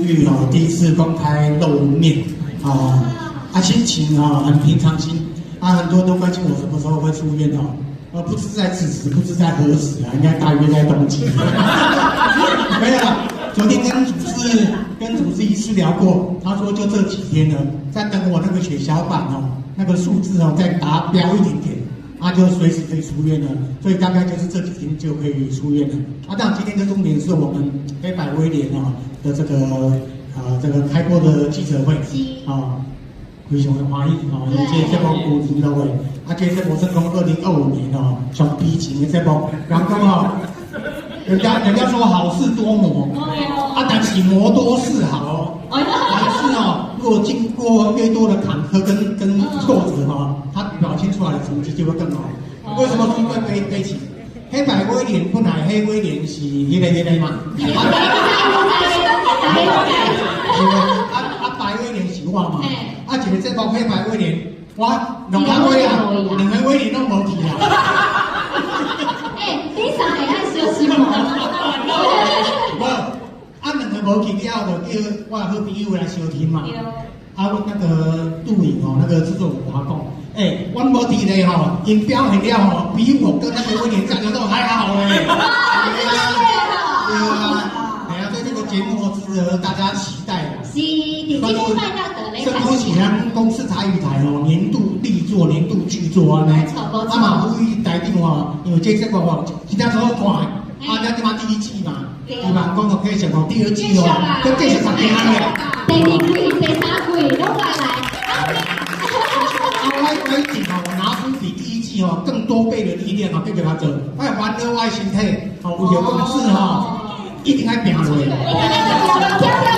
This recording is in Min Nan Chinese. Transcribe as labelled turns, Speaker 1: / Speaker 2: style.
Speaker 1: 獄哦，第一次公開露面哦，啊，心情哦很平常心啊，很多人都關心我什麼時候會出院哦，不知在此時，不知在何時啊，應該大約在冬季。沒有啦，昨天跟主治醫師聊過，他說就這幾天呢，在等我那個血小板哦，那個數字哦再達標一點點，啊，就隨時可以出院了，所以大概就是這幾天就可以出院了。啊，當然今天的重點是我們黑白威廉哦的這個開播的記者會，啊，非常的歡喜哦，因為這個節目有娛樂會，啊，這個節目算講2025年哦上悲情的節目，人講哦，人家說好事多磨，啊，但是磨多是好哦，但是哦，如果經過越多的坎坷跟挫折哈，他表現出來的成績就會更好。為什麼說會悲情？黑白威廉本來黑威廉是彼個嘛，啊啊白威廉是我嘛，啊一個節目黑白威廉，我兩個威啊，兩個威廉攏無去啊。
Speaker 2: 欸，你三個愛相信無？
Speaker 1: 無，啊兩個無去了後，就叫我的好朋友來相挺嘛。啊，阮那個杜穎哦，那個製作人我講，欸，阮無佇咧吼，𪜶表現了吼，比我跟那個威廉站的都還好咧。對啊，對啊，對啊，所以這個節目值得大家期待啊。
Speaker 2: 是，佇這禮拜到得咧。
Speaker 1: 這恭喜咱公視台語台哦，年度力作、年度劇作按呢。啊嘛，呼籲台長哦，因為這節目哦，真正好看，啊，咱這馬第一季嘛，希望講哦，繼續哦，第二季哦，閣繼續逐行咧。
Speaker 2: 第二季、第三季攏會來。
Speaker 1: 啊，我一定哦，拿出比第一季哦更多倍的力量哦，繼續來做。我會煩惱我的身體，哦，為著公司吼，一定愛拚落。
Speaker 2: 一定愛拚。